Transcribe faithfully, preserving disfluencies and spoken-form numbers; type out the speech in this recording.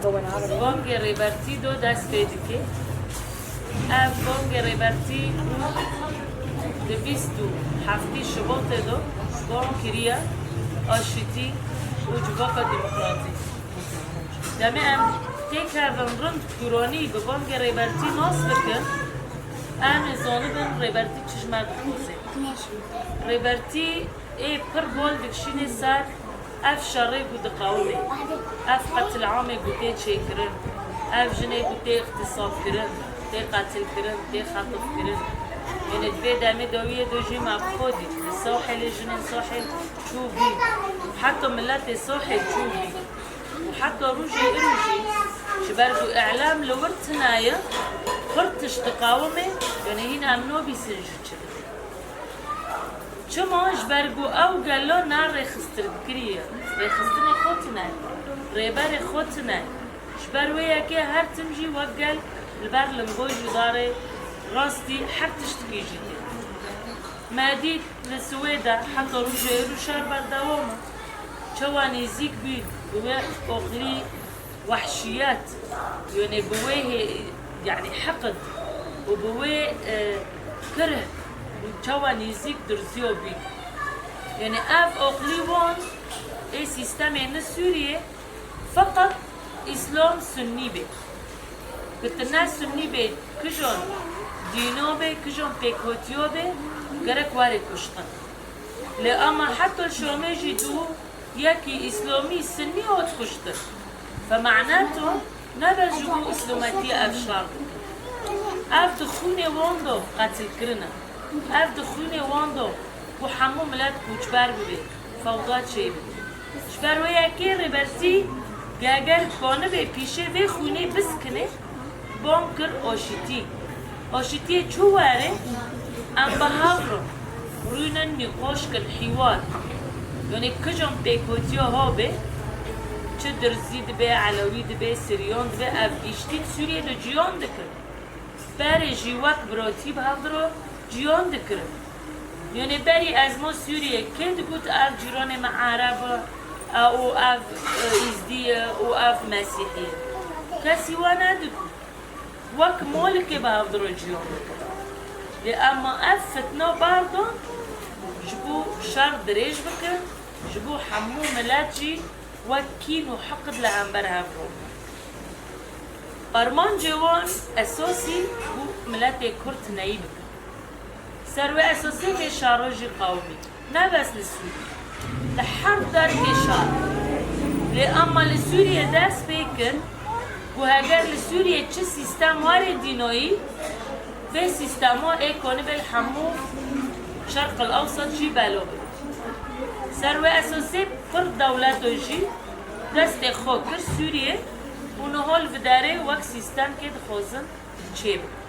Bangê Rêbertî do dest pê dike. Ev bangê Rêbertî di bîst û heftê Şubatê do bang kiriye aşitî û civaka demokratîk. Demê em têkevin rind Kuranî bi bangê Rêbertî nas bikin, em ê zanibin Rêbertî çi ji me dixwaze. Rêbertî ê pir bal dikişînê ser ev şerê ku diqewime, ev qetilamê ku tê çêkirin, ev jinê ku tê îxtisabkirin, tê qetilkirin, tê xetifkirin. Yanî di vê demê dawiyê de jî me bi xwe dît. Li Sahilê jinên Sahil çû bî. Heta miletê Sahil çû bî. Û heta rojê îro jî ji ber ku îlam li wir tune ye, pir tişt diqewime, yanî hîn em nabîsin jî çi bikin. Çima? Ji ber ku ew gelo ne rêxistirkirî ye. Rêxistinê xwe tune ye. Rêberê xwe tune ye. Ji ber wê yekê her tim jî wek gel li ber lingoy ji darê rastî her tiştikî jî tê. Me dît li Swêde heta rojê îro şer berdewam e. Çawa nêzîk bî bi wê oxlî wehşiyet, yanî bi wê hê-, yanî heqid û bi wê, e, kirh û çawa nêzîk dirziyo bî. Yanî ev oxlî wan ê sîstemê ne Sûriyê feqet Îslam Sunnî bê. Ku tu ne Sunnî bê, kijon dîno bê, kijon pêkhotiyo bê, gerek were kuştin. Lê ama heta Şamê jî du yekî îslamî Sunnî hat kuştin. Fe mane to ne bes ji bo îslametiyê ev şer dikin. Ev di xwînê wan de qetilkirin e. Ev di xwînê wan de ku hemû milet koçber bibe, fewda çêbibe. Ji ber wê yekê Rêbertî geger kanibe pîşê vê xwînê biskine, bang kir aşitî. Aşitiyê çû were, em bi hev re rûnin nîqaş kin hîwar. Yanî kijan pêkhotiya habe, çi Dirzî dibe, Elewî dibe, Siryan dibe, ev giştî di Sûriyê de ciyan dikin. Berê jî wek biratî bi hev re ciyan dikirin. Yanî berî ezma Sûriyê kê digot ev cîranê me Ereb e, e, û ev, e, Îzdî ye û ev Mesîhî ye. Kesî we nedigot. Wek molikê bi hev re ciyan dikirin. Lê ema ev fitna berdan ji bo şer dirêj bikin, ji bo hemû milet jî wek kîn û heqid li hember hev rûnin. Armancê wan esasî bû miletê Kurd neyî bikin. Ser wê esasê vê şaro jî qewimî. Ne bes li Sûriyê. Li her derkê şar. Lê ema li Sûriyê dest pê kir ku heger li Sûriyê çi sîstem were dînoyî, vê sîstema ê konibe li hemû Şerq el Ewsat jî belo bibe. Ser wê esasê pir dewleto jî destê xwe kir Sûriyê û niha li vî derê wek sîstemkê dixwazin çêbikin.